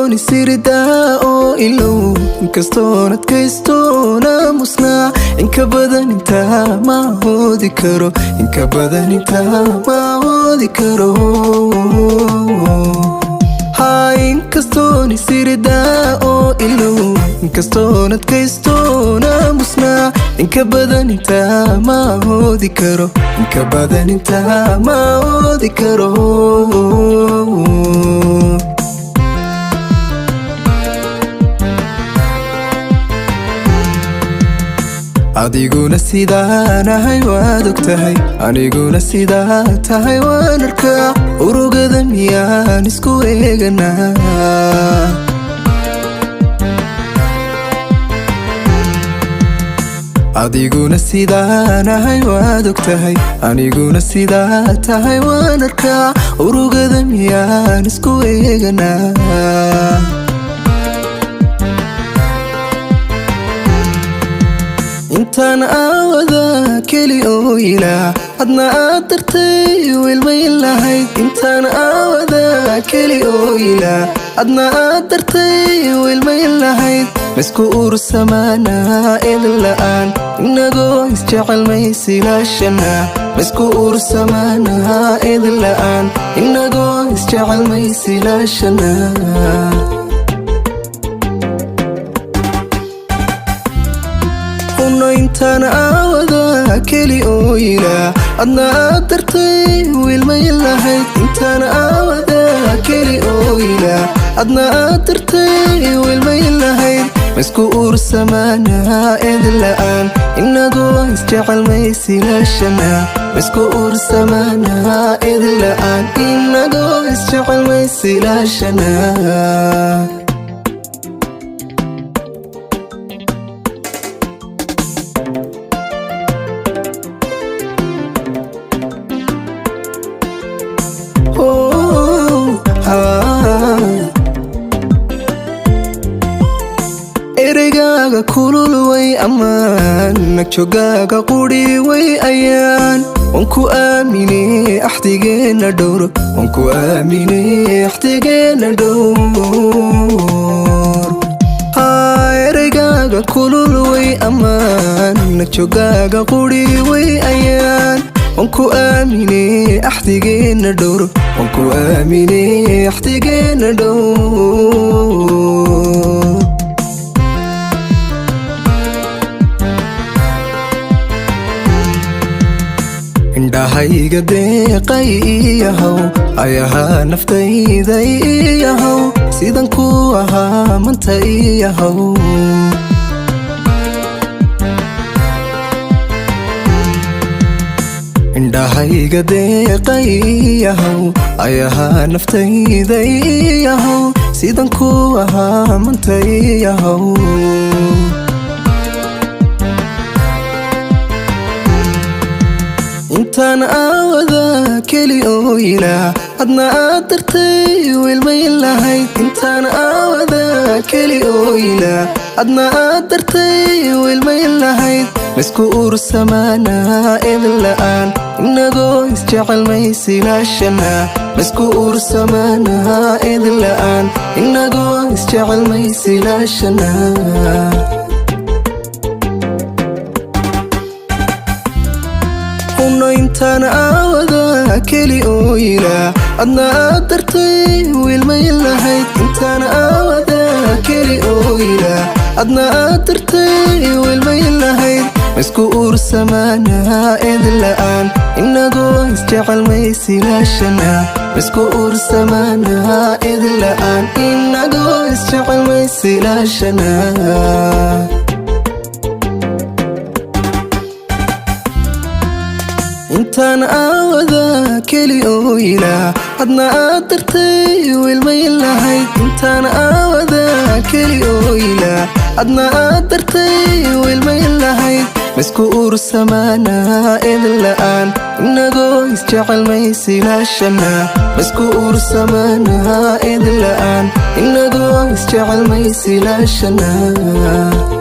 Inkastoon isiridaa oo ilow, inkastoon adkaystoon aamusnaa, inka badan intaa ma awoodi karo, inka badan intaa ma awoodi karo. Haa, inkastoon isiridaa oo ilow, inkastoon adkaystoon aamusnaa, inka badan intaa ma awoodi karo, inka badan intaa ma awoodi karo. Adiguna sidaan ahay waad og tahay, aniguna sidaa tahay waan arkaa. Urugada miyaan isku eeganaa? Adiguna sidaan ahay waad og tahay, aniguna sidaa tahay waan arkaa. Urugada miyaan isku eeganaa? Intaan aawada keli ooyilaa, adna aad dartay wilmayn lahayd. Intaan aawada keli ooyilaa, adna aad dartay wilmayn lahayd. Maisku uursamaanaa idin la'aan, inagoo isjecel maysilaashanaa? Maisku uursamaanaa idin la'aan, inagoo isjecel maysilaashanaa? Intaan aawada keli ooyilaa, adna aad dartay wilmayn lahayd. Intaan aawada keli ooyilaa, adna aad dartay wilmayn lahayd. Maisku uursamaanaa idin la'aan, inagoo isjecel maysilaashanaa? Maisku uursamaanaa idin la'aan, inagoo isjecel maysilaashanaa? Ereygaaga kulul way ammaan, nagjogaaga quri way ayaan. Waan ku aamine axdigeenna dhowr, waan ku aamine axdigeenna dhowr. Haa, ereygaaga kulul way ammaan, nagjogaaga quri way ayaan. Waan ku aamine axdigeenna dhowr, waan ku aamine axdigeenna dhowr. Indhahayga deeqay iyahow, ayahaa naftayda iyahow, sidan ku ahaa manta iyahow. Indhahayga deeqay iyahow, ayahaa naftayda iyahow, sidan ku ahaa manta iyahow. Intaan aawada keli ooyilaa, adna aad dartay wilmayn lahayd. Intaan aawada keli ooyilaa, adna aad dartay wilmayn lahayd. Maisku uursamaanaa idin la'aan, inagoo isjecel maysilaashanaa? Maisku uursamaanaa idin la'aan, inagoo isjecel maysilaashanaa? Intaan aawada keli ooyilaa, adna aad dartay wilmayn lahayd. Intaan aawada keli ooyilaa, adna aad dartay wilmayn lahayd. Maisku uursamaanaa idin la'aan, inagoo isjecel maysilaashanaa? Maisku uursamaanaa idin la'aan, inagoo isjecel maysilaashanaa? Intaan aawada keli ooyilaa, adna aad dartay wilmayn lahayd. Intaan aawada keli ooyilaa, adna aad dartay wilmayn lahayd. Maisku uursamaanaa idin la'aan, inagoo isjecel maysilaashanaa? Maisku uursamaanaa idin la'aan, inagoo isjecel maysilaashanaa?